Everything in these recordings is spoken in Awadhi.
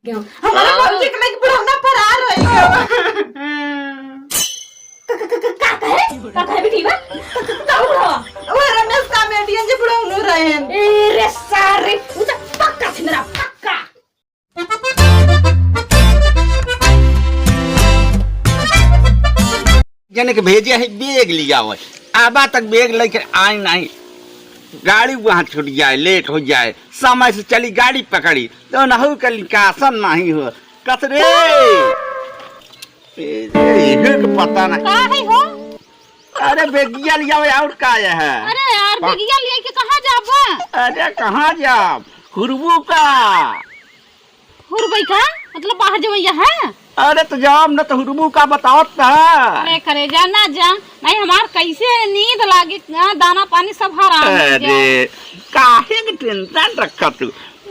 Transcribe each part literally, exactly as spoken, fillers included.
क्यों? हमारे हाँ। भौजी के लेके बुढ़ौना फरार हो गया। क-, क-, क-, का कहे? का कहे बेटी बा? क-, क-, का बुढ़वा? वो रमेश comedian जी बुढ़ौनो रहे हैं। ए रे सारे, वो तो पक्का छिनरा, पक्का। जने के भेजे है bag लियावे, आबा तक bag लेके आए नहीं। गाड़ी वहाँ छूट जाए, late हो जाए, समय से चली गाड़ी पकड़ी, तो नहु के निकासन नहीं हो। कस रे? ए, ए, इहे के पता नहीं। का है हो? अरे बेगिया लियावे, और का है? अरे यार, बेगिया लिया के कहाँ जाबा? अरे कहाँ जाब? हुरबू का। हुरबई का? मतलब बाहर जवैया है? अरे तो जाब न तो हुरबू का बतावत था। अरे करे जा ना जा, नहीं हमार कैसे नींद लागी, हाँ, दाना पानी सब हराम हो जाए। अरे काहे के tension रखत तू?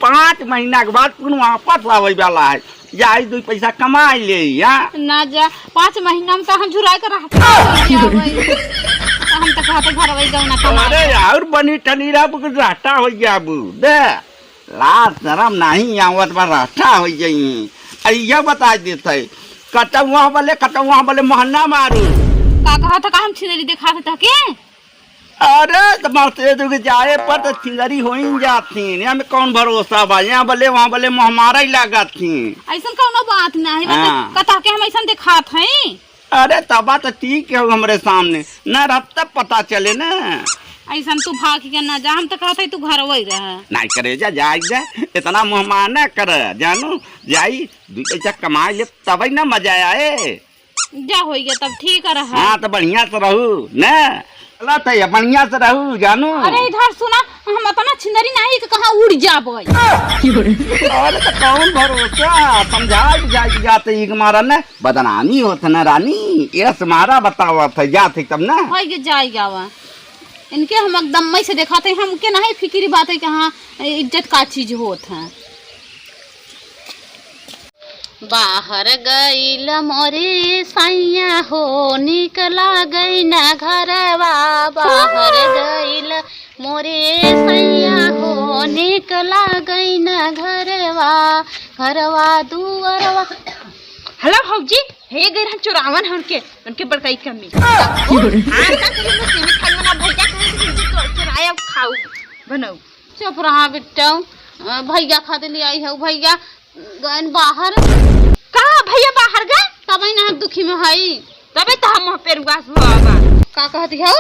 पाँच महीना के बाद कुन वापस आवे वाला है, जाई दुई पैसा कमाई ले या। ना जा, पाँच महीना में तो हम झुराए के रहता हो जाए भाई। तो हम तो कहते घर वही गौना कमाए अरे के। और बनी ठनी रहबू कि रहता हो जाबू दे। लाज शरम नहीं आवत बा, रहता हो जाई। अरे ये बता देत है, कतौ वहाँ बले, कतौ वहाँ बले मोहन्ना मारू। का कहा था, का हम छिनरी देखा था के? अरे तो मरते जो के जाए पर तो छिनरी हो ही जाती, यहाँ में कौन भरोसा बा, यहाँ बले, वहाँ बले मोह मारा ही लागत थी। ऐसन कौनो बात नहीं, बस हाँ। कतौ के हम ऐसन देखात हई। अरे तबा तो ठीक है हमरे सामने, न रहत तब पता चले ना। ऐसन तू भाग के ना जा, हम तो कहत हई तू घर वही रह। नहीं करे जा, जाई जा, इतना मुँह मार ना कर, जानू, जाई, दू पैसा कमाई ले, तबे ना मजा आए। जा होइगा तब ठीक रहा। हाँ, तो बढ़िया से रहू, ना? चला तो ये बढ़िया से रहू, जानू। अरे इधर सुना, हम इतना छिंदरी नहीं कि कहाँ उड़ जाबो। अरे तो कौन भरोसा, समझा के जाए के जाते ही हमारा ना बदनामी होत ना रानी, ये तुम्हारा बतावत है, जाते तब ना। होइगा जाई जावा। इनके हम एकदम मई से देखात है, हमके नहीं फिकिर बात है कि हाँ, इज्जत का चीज होत है। बाहर गइल मोरे सैया हो, नीक लागै न घरवा। बाहर गइल मोरे सैया हो, नीक लागै न घरवा। घरवा दुअरवा। हेलो भौजी, हे गए रहन चोरावन है उनके, उनके बड़काई कमी। आर का करी, मैं सीमित खाई मना भैया कहे कि मुझे चो-, चोराया खाऊ बनाऊ। चुप रहा बिट्टू, अ, भैया खातिर ले आई है भैया, गएन बाहर। कहाँ भैया बाहर गए? तबे ना हम दुखी में हई। तबे तो हम मुँह पे रुआस हुआ बा। का कहती हो?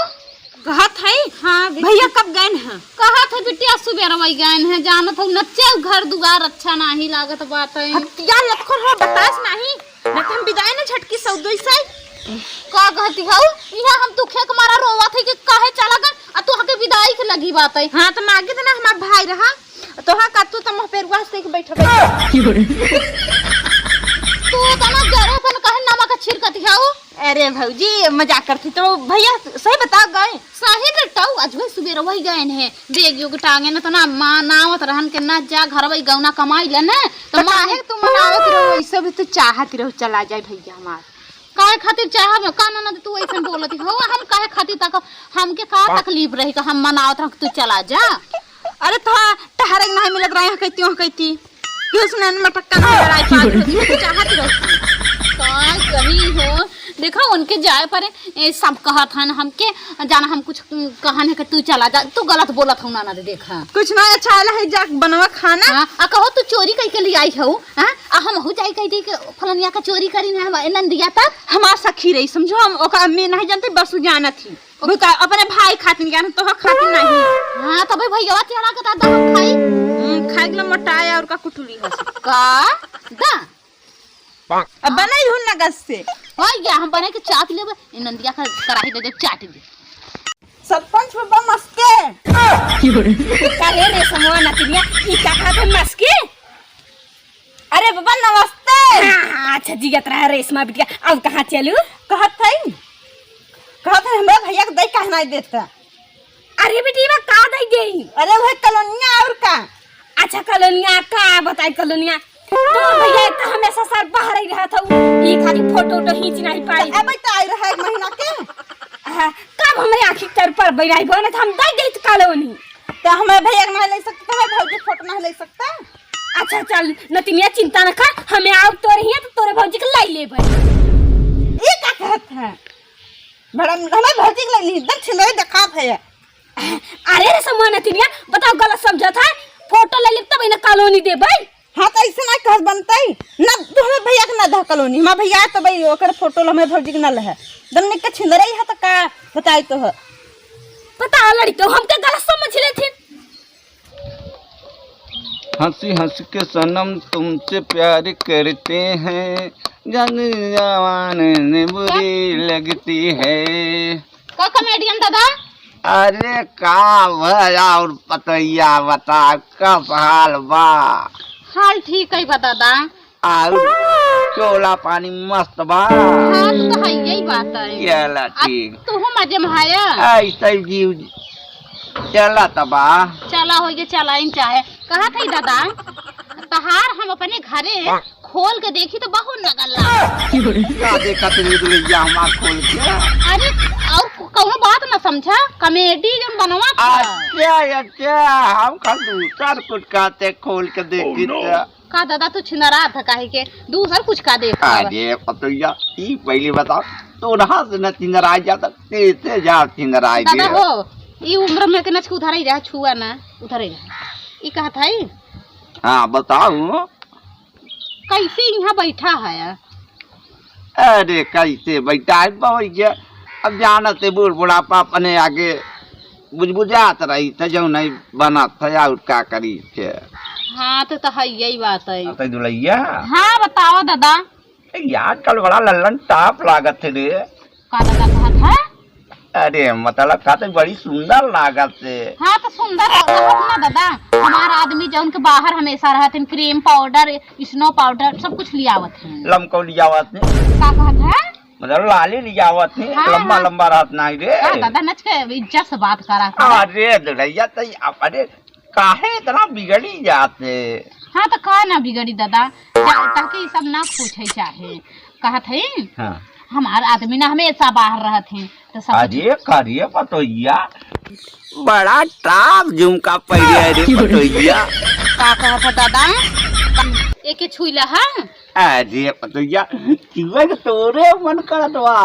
कहत है? हाँ, बिट्टू। भैया कब गएन हैं? कहत है बिटिया सुबेर वही गएन हैं, जानत हो नच्चे घर दुआर अच्छा नाही लागत बात है। हत्या लतखोर हो, बतास नाही, न तो हम विदाई न झटकी सौदोई साई। का कहती हो? यहाँ हम दुखे के मारा रोवत है कि काहे चला गए, आ तू हके विदाई के लगी बात है। हाँ, तो मागे तो ना हमार भाई रहा, तोहा का तू त मुँह पे रुआ से बैठबे। तू तना जरे सन काहे नमक छिड़कत हऊ? अरे भौजी, मजाक करती तो भैया सही बता गए। सही बेटा, आज वही सुबेर वही गए हैं, बेग योग टांगे न तना माँ नावत रहन के ना जा घर वही गौना कमाई ले न, तो तो माँ काहे तू मनावत रहो, ऐसे भी तू चाहत रहो चला जाए भैया हमार। काहे खातिर चाहब? का ननद तू ऐसन बोलत हो? हम काहे खातिर तक, हमके का तकलीफ रही कि हम मनावत रह, तू चला जा। अरे तो टहरे के नहीं मिलत रहे, कहती हूँ, कहती। क्यों सुने मटक्का नहीं लड़ाई पाल होती है, तू चाहत रहो। का कही हो? देखा उनके जाए पर, ए, सब कहत हन हमके, जाना हम कुछ कहन है कि तू चला जा, तू गलत बोलत हो ननद, देखा। कुछ ना अच्छा आला है, जा बनवा खाना। हाँ, आ कहो तू चोरी कई के ले आई हो, हाँ? आ हम हु जाई कह दी कि फलनिया का चोरी करी ना हम, ए नंदिया तब? हमार सखी रही, समझो, हम ओका अम्मी नहीं जानते, बस उ जानत ही। वो का अपने भाई खातिर जानत, तोहर खातिर नहीं। हाँ, तबे भैया चला के दा हम खाई। हम्म, खाई के मोटाए और का कुटुली हस। का? दा? अब बनाई हूँ नगद से। हो गया, हम बना के चाप लेबे। ए नंदिया का कराही दे दे, चाट दे। सरपंच बाबा मस्के। का रे रेशमा नतिनिया, ई का कहत है मस्के? अरे बाबा नमस्ते। हाँ, हाँ, अच्छा जियत रहा रेशमा बिटिया, अब कहाँ चलू? कहत है, कहत है हमरा भैया के दई काहे नहीं देता? अरे बिटिया का दई देई? अरे वह कलोनिया और का? अच्छा कलोनिया का बताई कलोनिया? तो भैया एक तो हमेशा सर बाहर ही रहत हूँ, ई खाली फोटो वोटो खींच नहीं पाई। तो अबे तो आई रहा एक महीना के। हाँ, कब हमरे आँखी तर पर बैराई बने तो हम दई देत कलोनी। तो हमें भैया के नहीं ले सकते, तो हमें भौजी फोटो नहीं ले सकता। अच्छा चल नतिनिया, चिंता न कर, हमें आउ तोरे हियाँ तो तोरे भौजी के लाई लेबै। ई का कहत है? बड़ा हमें भौजी के लाई ली, एकदम छिनरी देखात है। अरे रे समूह नतिनिया, बताओ गलत समझत है, फोटो ले लेब तब इन्हें कॉलोनी देबै। हाँ तो ऐसे ना कहत बनतै, ना तू हमें भैया के ना दह कॉलोनी, हमार भैया तो भाई ओकर फोटो ले हमें भौजी के ना लहे, दम निक के छिंदरई है तो का बताई तो है। पता है लड़की हमके गलत समझ लेथिन। हंसी हंस के सनम तुमसे प्यार करते हैं, जाने जमाने में बुरी लगती है। का कॉमेडियन दादा? अरे का भया और पतैया बता, का हाल बा? हाल ठीक है बा दादा। और चोला पानी मस्त बा? हाँ, तो, तो है यही बात है। चला अब ठीक। तू मजे में है? ऐसे जीव चला तबा। चला होइगे, चला ही चाहे। कहा था दादा, तहार हम अपने घरे खोल के देखी तो बहुत नगल्ला। का देखा तेरी दुलैया हमार खोल के? अरे, और कौनो बात ना समझा, कॉमेडी जौन बनवा था। अच्छा, अच्छा, हम का दूसर कुछ कहते खोल के देखी तो। का दादा तू छिनरा था काहे के? दूसर कुछ का देखा? अरे पतैया, ई पहले बताओ, तोरा से न छिनरा जाता, कैसे जा छिनरा दादा गया? हो, ई उम्र में के नच के उधर ही रहा, छुआ ना, उधर ही रहा। ई कहा था ई? हाँ, बताओ। कैसे यहाँ बैठा है? अरे, कैसे बैठा है, बउआ? अब जानत है, बूढ़ बुढ़ापा अपने आगे बुझबुझात रही, त जौन नहीं बनत है, और का करी थे? हाँ, तो, तो है यही बात है। आ, तो दुलैया? हाँ, बताओ दादा। ए, आजकल बड़ा लल्लन टाप लागत है रे। का दादा कहत है? अरे, मतलब, का तो बड़ी सुंदर लागत है। हाँ, तो सुंदर लागत ना दादा। हमार आदमी जौन के बाहर हमेशा रहत हैं, क्रीम पाउडर, स्नो पाउडर, सब कुछ लियावत हैं। लमकौ लियावत हैं। का कहत है? मतलब, लाली लियावत हैं, हाँ, लंबा हाँ। लंबा रहत नहीं रे। का दादा नच के इज्जत से बात करा कर। अरे, दुलैया, तो अपने काहे इतना बिगड़ी जाते? हाँ, तो का ना बिगड़ी दादा, जा, ताकि ई सब ना पूछे चाहे। कहत है, हाँ। हमार आदमी ना हमेशा बाहर रहत हैं, तो सब अरे, करिए पतोहिया, बड़ा टाप झुमका पहने है रे पतोहिया। का कहत है दादा? एके छुई ला, हाँ? अरे पतोहिया, चुए के तोरे मन करत बा।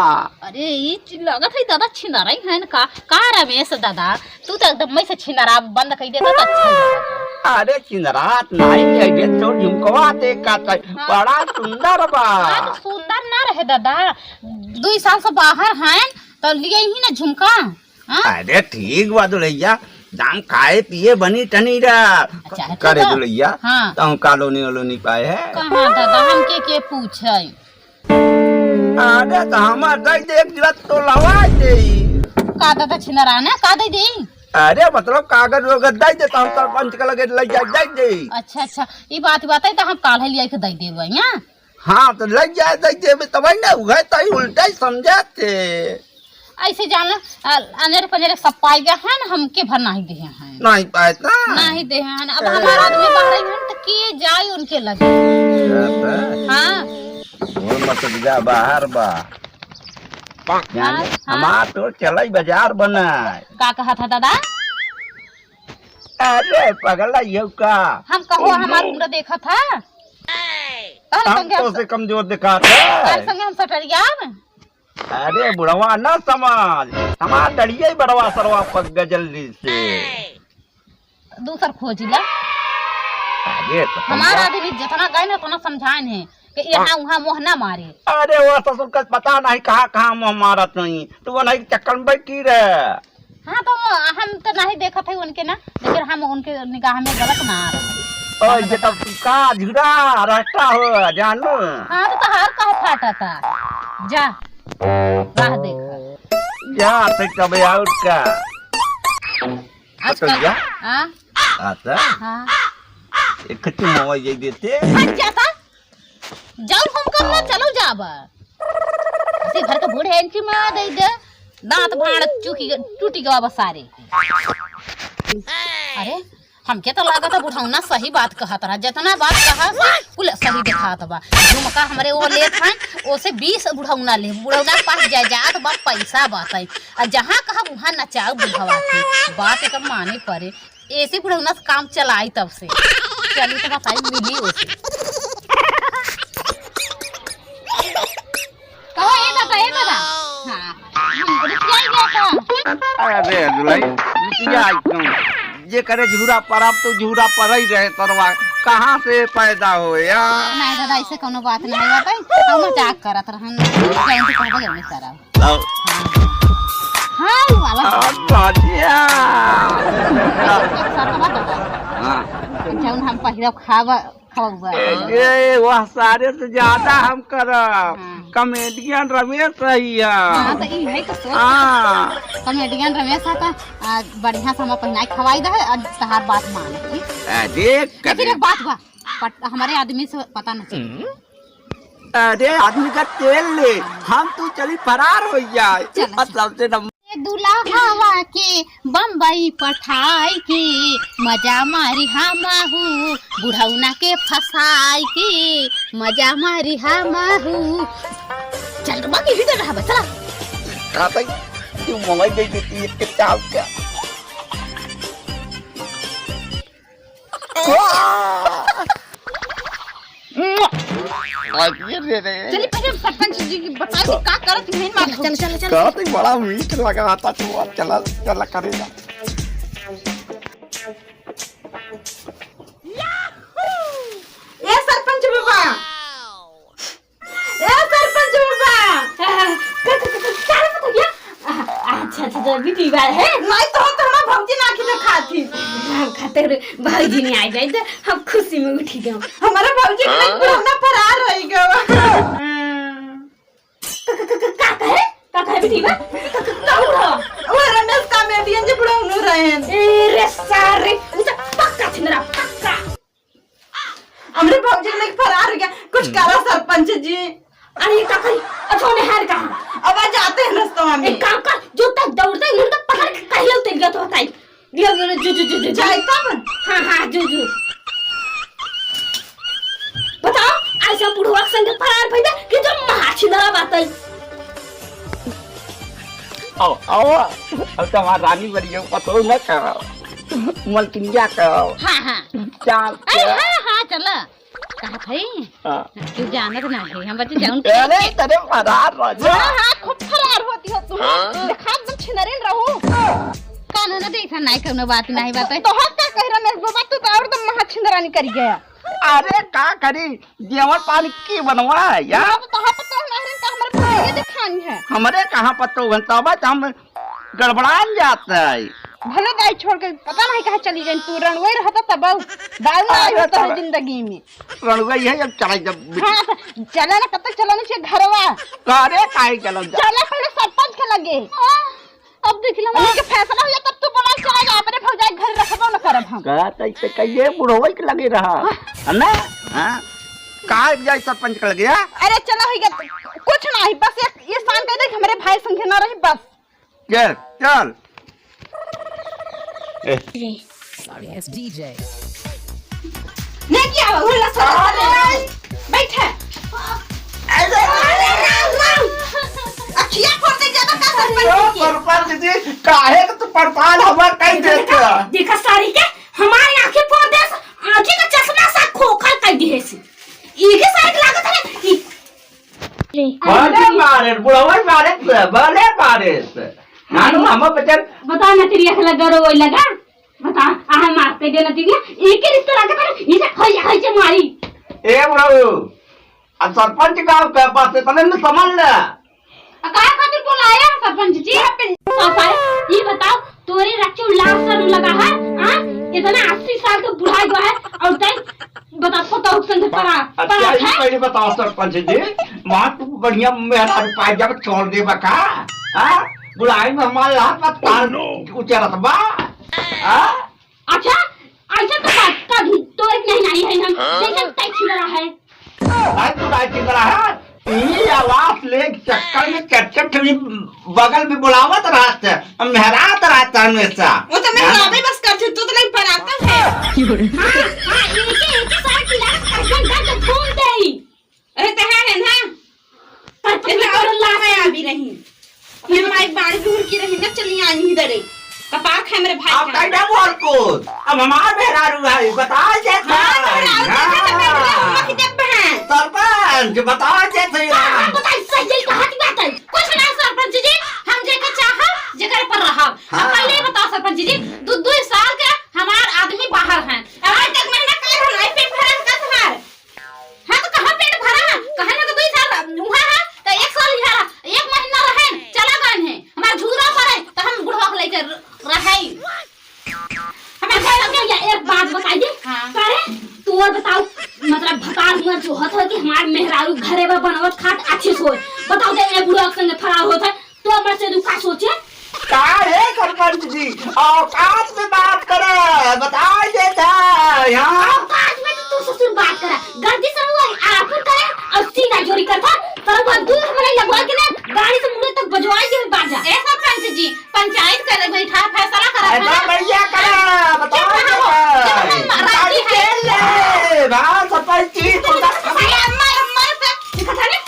अरे, ई चीज लगत है दादा छिनरई है न का? का रमेश दादा, तू तो एकदम मैं से छिनरा बंद कर देता तो अच्छा ही रहता। अरे छिनरात नहीं है, ये तो झुमकवा देखा था, हाँ। बड़ा सुंदर बा। हाँ, तो सुंदर ना रहे दादा, दुई साल से बाहर हैं तो लिए ही ना झुमका। हाँ? अरे ठीक बा दुलैया, दाम खाए पिए बनी टनी रहा। अच्छा, अच्छा करे तो। दुलैया, हाँ। तो हम कॉलोनी वोलोनी पाए है। कहाँ दादा, हमके के पूछे? अरे तो हमार दे दे, एक गिलास तो लवा दे। का दादा छिनरा ना, का दे दे? अरे मतलब कागज वगैरह दे दे, तो हम सरपंच के लगे ले जाए दे दे। अच्छा, अच्छा, ई बात, बात है तो हम काल है लिया के दे देबे, हाँ? हाँ, तो ले जाए दे देबे, तब ना उहे तो ही उल्टा ही समझाते। ऐसे जान लो, अ, अनेरे पनेरे सब पाई गए हैं ना, हमके भर नहीं दे हैं। नहीं पाए ना? नहीं दे हैं। अब ए। हमारा आदमी बाहर ही हैं, तो के जाए उनके लगे? बात है। हाँ। वो मत जा, बाहर बा। हाँ, जाने, हाँ। हमार तो चलाई बाजार बना। का कहा था दादा? अरे पगला, ये का? हम कहो, हमार उम्र देखा था? और हम संगे तो हम से कमजोर दिखा था। और संगे हम सटरिया में। अरे बुढ़वा ना समझ, हमार डरिया ही बड़वा सरवा पक गए जल्दी से। दूसर खोज ला। अरे तो हमार भैया। आदमी जितना गए ना उतना समझाए हैं कि यहाँ वहाँ मुँह ना मारे। अरे वो ससुर का पता नहीं कहाँ कहाँ मुँह मारत नहीं, तो वो नहीं चक्कर में बैठी रहे। हाँ तो हम तो नहीं देखत है उनके ना, लेकिन हम उनके निगाह में गलत ना आ रहे। ओए, ये तो का झुरा रहता हो, जानू? हाँ, तो तहार काहे फाटा था? जा, राह देख। जा, फिर कब और का? आजकल, तो जा। हाँ? आता? हाँ। एक चुम्मा ये देते। हट जाता। जाओ हम कब ना चलो जाबा। इसी घर के बूढ़े इंची मार दे दे। दांत भाड़ चुकी ग-, टूटी गवा बस सारे। अरे, हमके तो लागत है बुढ़ौना सही बात कहत रहा। जितना बात कहा, कुल सही दिखात बा। झुमका हमरे वो लेत हैं, ओसे बीस बुढ़ौना ले। बुढ़ौना के पास जायदाद बा, पैसा बात है। आ जहाँ कहा वहाँ नचाऊ बुढ़वा के। बात एकर माने पड़े। ऐसे बुढ़ौना से काम चलाई तब से। चली तो बताई मिली उसे। कहो, ए दादा, ए दादा। हाँ, हम रिसियाई गया का? अरे दुलाई, रिसियाई क्यों? जे करे झूरा पर, अब तो झूरा पर ही रहे सरवा। कहाँ से पैदा हो यार? नहीं दादा, ऐसे कोनो बात नहीं बाटे। हम मजाक करत रहन। जौन तू कहबे जौन करब। हाँ, हाँ, उ वाला। अब बाजिया। एक साथ बात होता। हाँ। जौन हम पहिरब खाब, खौबा। ए, ए, वह सारे से ज्यादा हम करब। हाँ। Comedian रमेश रही है। हाँ, तो ई है तो सोच। हाँ। Comedian रमेश है तो, आ, बढ़िया से हम पहिनाई खवाई दे और तहार बात मान, ठीक? अरे, लेकिन करे। एक बात बा, पट-, हमारे आदमी से पता न चले। अरे, आदमी का तेल ले, हम तू चली फरार हो जाए। चलो, और चलो। सबसे नंबर ए दुल्हवा के बम्बई पठाई के, मजा मारी हमहू, बुढ़ौना के फसाई के, मजा मारी हमहू। चल, बाकी इधर रहा, चला। हाँ भाई, तू मोबाइल दे देती एक के चाव क्या? अरे रे रे। चली पहले सरपंच जी की बताई कि का करत नहीं मार। चल, चल, चल। का तो बड़ा मीठ लगा था तू, अब चला, चला करेगा। ए सरपंच बाबा, ए सरपंच बाबा। आ, का, का, का, का, का रे पतोहिया? आ, अच्छा, अच्छा, अच्छा, बिटिया है? नहीं तो, तो हमार भौजी ना खिले खाती। हम खाते रे, भौजी नहीं आ जाए तो हम खुशी में उठी गए। हमारे भौजी के लिए पुराना फरार रह गया। का, का, का, का, का कहे? का कहे बिटिया? का, का, का हुआ? वो रमेश comedian जी बुढ़ौनो रहे हैं। ए रे सारे, उसे पक्का छिनरा, पक्का। हमरे भौजी के लेके फरार हो गया। कुछ करा सरपंच जी। अरे का करी? अच्छा, उन्हें हार कहाँ? अब आ जाते हैं रस्तवा में। एक काम कर, जो तक दौड़ते हैं, उन्हें तो पकड़ के कहिए उतर गया तो बताई। दिया, दिया, जो, जो, जो, जो, जो। जाए तब? हाँ, हाँ, जो, जो। बताओ, ऐसा बुढ़वा के संग फरार भइबे कि जो महाछिनरा बाटे। आओ, आओ, अब तो हमार रानी बनी हो, पतो न कहो, मलकिनिया कहो। हाँ, हाँ। चाल अरे, के। हाँ, हाँ, चला। कहा भाई? हाँ। तू जानत ना है, हम बच्चे जाऊन अरे, तरे फरार रह जा। हाँ, हाँ, खूब फरार होती हो तुम। हाँ? देखा तुम छिनरिन रहू। कानून तो ऐसा नहीं, कौनो बात नहीं, बात है। तो हम का कह रहे हैं, बाबा, तू तो और तुम महा छिनरानी करी गया। अरे, का करी? जेवन पानी की बनवा है यार? हाँ, तो तोहार पतोह ना है, तो हमरे पतोह के दिखानी है। हमरे कहाँ पतोह है? तब तो हम गड़बड़ान जात है। भले दाई छोड़ के पता नहीं कहाँ चली गई तू, रणवई रहता तब दाऊ ना अरे आई होता है तब जिंदगी में। रणवई है, अब चला जब हाँ, तो चला ना, कब तक चला ना चाहिए घरवा? अरे, काहे चला जा? चला पहले सरपंच के लगे। अब देख लो, उन्हीं के फैसला हो जाए, तब तू बोला, "चला जा, अपने भौजाई के घर रखबो न करब हम।" का तैसे कहिए, बुढ़वे के लगे रहा, है ना? हाँ? का जाए सरपंच के लगे, हाँ? अरे, चला, हो गया, कुछ नहीं, बस एक, ये शांत कर दे कि हमरे भाई संगे ना रही, बस। चल, चल। ए। Sorry, it's D J। नहीं किया, वो लसन, अरे! बैठे। अरे, अरे, राम, राम। अखिया फोड़ दे, ज्यादा का सरपंच ओ, की? सरपंच जी, काहे के तू परेशान हमार कई देख के? देखा सारी के, हमारी आँखें फोड़ दे, आँखें का चश्मा सा खोखल कर दिए से। इनके सारे के लागत है, ई भले मारे, बुढ़वा मारे से, भले मारे से। नानू, हम बचन। बता ना, तेरी आँख लगा रो, वही लगा। बता, आ, हम माफ कर देना, तेरी, एक ही रिश्ता लगा था, इसे हई, हई से मारी। ए बुढ़ऊ, अब सरपंच का, का बात है, तने न समझ ले। आ, का खातिर बोलाया है सरपंच जी? साफा, ये बताओ, तोरे रच्चू लाल सरू लगा है, हाँ? इतना अस्सी साल का बुढ़ा गया है, और तै बता, पतोह के संग परा, अच्छा, परा ये है? पहले बताओ सरपंच जी, वहाँ तू बढ़िया मेहरारू पाई जब छोड़ देबा का? हाँ? बुढ़ाई में हमारे हाथ में तार उचरत बा? हाँ? अच्छा, ऐसा तो बात का तोरे नहीं, नहीं है हम, जैसे तै छिंदरा है। भाई तू भाई छिंदरा है, ई आवाज ले चक्कर में चट चट ठेली बगल में बुलावत रहत है, मेहरात रहत है हमेशा। वो तो मेहराबे बस करते, तू तो नहीं पराता है। हाँ, हाँ, इनके, इनके साथ की लड़ाई कर, कर, कर, कर, घूम दे। अरे, तो है, है ना? पर इतना और लावे अभी नहीं। ये माई बाण भी उनकी रही ना, चली आई इधर ही। कपार खाए मेरे भाई अब का। कैसे बोल को? अब हमार मेहरारू है, बता दे हाँ, था। तो सरपंच, बताओ के थे। हाँ, हाँ, बताई, सही यही कहा की बात है। कुछ ना सरपंच जी, हम जेके चाहब, जेकर पर रहब। हम हाँ। पहले ही बताओ सरपंच जी, दो, दो साल के हमार आदमी बाहर हैं। अब आज तक मेहनत करे हम, नहीं पेट भरा का तुम्हार? हाँ, तो कहाँ पेट भरा? कहाँ ना तो दो साल हुआ है, तो एक साल यहाँ, एक महीना रहे, चला गए हैं। हमार झूरा पड़े, तो हम बुढ़वा को लेकर रहे। हमें घर में या एक बात बताई दे। हाँ। करे, तू और बताओ, मतलब, भतार हुआ जो होत हो कि हमार मेहरारू घरे में बनावत खात अच्छे से होए। बताओ दे, ए बुढ़वा के संगे फरार होत है, तो हमर से तू का सोचे? का है सरपंच जी, औकात में बात करे, बताई देता, हाँ। औकात में तो तू ससुर बात करे, गलती से वो आपन करे और सीना जोरी करता, पर वो दूर हमारे लगवा के ना गाड़ी से मुड़े तक बजवाई के बात जा। ए सरपंच जी, पंचायत करे बैठा, फैसला करा, अरे है ना? बढ़िया करा, बताओ चुप रहो, ना। चुप रहो, राजी है। तेल ले, बा, सरपंच जी, तो अरे अम्मा, अम्मा से दिखा था ने?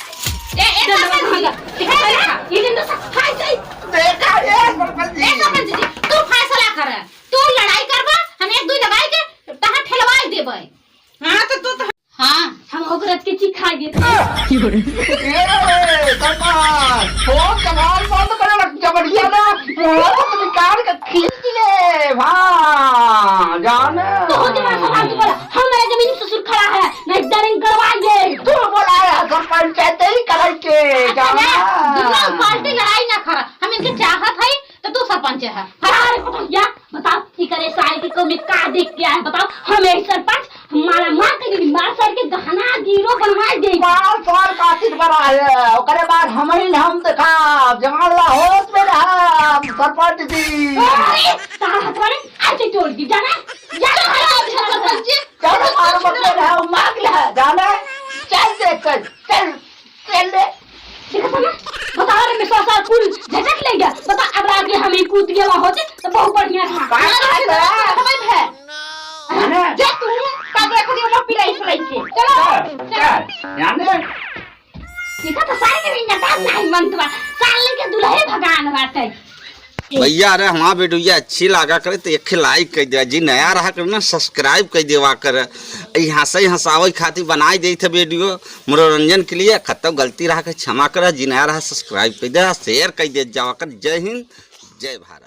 ए, ए, सरपंच जी, दिखा था ने? ये दिन तो सब खाई जाई। देखा ये सरपंच जी। ए, सरपंच जी, तू फैसला कर, तू लड़ाई करबा, हम एक दुई लगाई के तहाँ ठेलवाई देबै। हाँ, तो तू तो हाँ, हम ओकरा के चिखा देते। ए, सरपंच, फोन कमाल बंद करे लग जबरिया ना, फोन निकाल के खींच ले, हाँ, जाने। तो हो जमा सवाल की बोला, हमारे जमीन ससुर खड़ा है, नहीं दरिंग करवाइए। तू बोला है सरपंच, ते ही करे के, अच्छा, जाने। ना, दुनिया पार्टी लड़ाई ना करा, हम इनके चाहत है, तो तू सरपंच है। अरे पतोहिया, बताओ, इकरे साल के कौन का देख के आए, बताओ, हम यही सरपंच, हमारा माँ के लिए मार सर के गहना हीरो बनवा दे। मार सर कातिल बना है, ओकरे बाद हम ही हम देखा, जवान ला होश में रहा, सरपंच जी। अरे, तारा हथवा ने ऐसे तोड़ दी, जाना? या तो हमारा सरपंच जी। चलो, मारो मत ले रहा, मार ले, जाना? चल दे, चल, चल। चल रे। देखा था ना? बता रे, मैं सासा कुल झटक ले गया। बता, अब रात के हम ही कूद गया होते, तो बहुत बढ़िया था। का बात है? समझ है? है ना? जा तू, का देख दियो, वो पिलाई सिलाई के। चलो, चल, चल। चल, जाने। देखा तो सारे के नटा नहीं मनतवा। साले के दुल्हे भगान बाटे। भैया, अरे हमार वीडियो अच्छी लागा करे तो एक लाइक कर दिया जी, नया रहा करे ना सब्सक्राइब कर देवा करे। ई हंसई हंसावई खातिर बनाई देई थे वीडियो मनोरंजन के लिए। कतौ गलती रहा के क्षमा करे जी, नया रहा सब्सक्राइब कर दे, शेयर कर दे जावा कर। जय हिंद, जय भारत।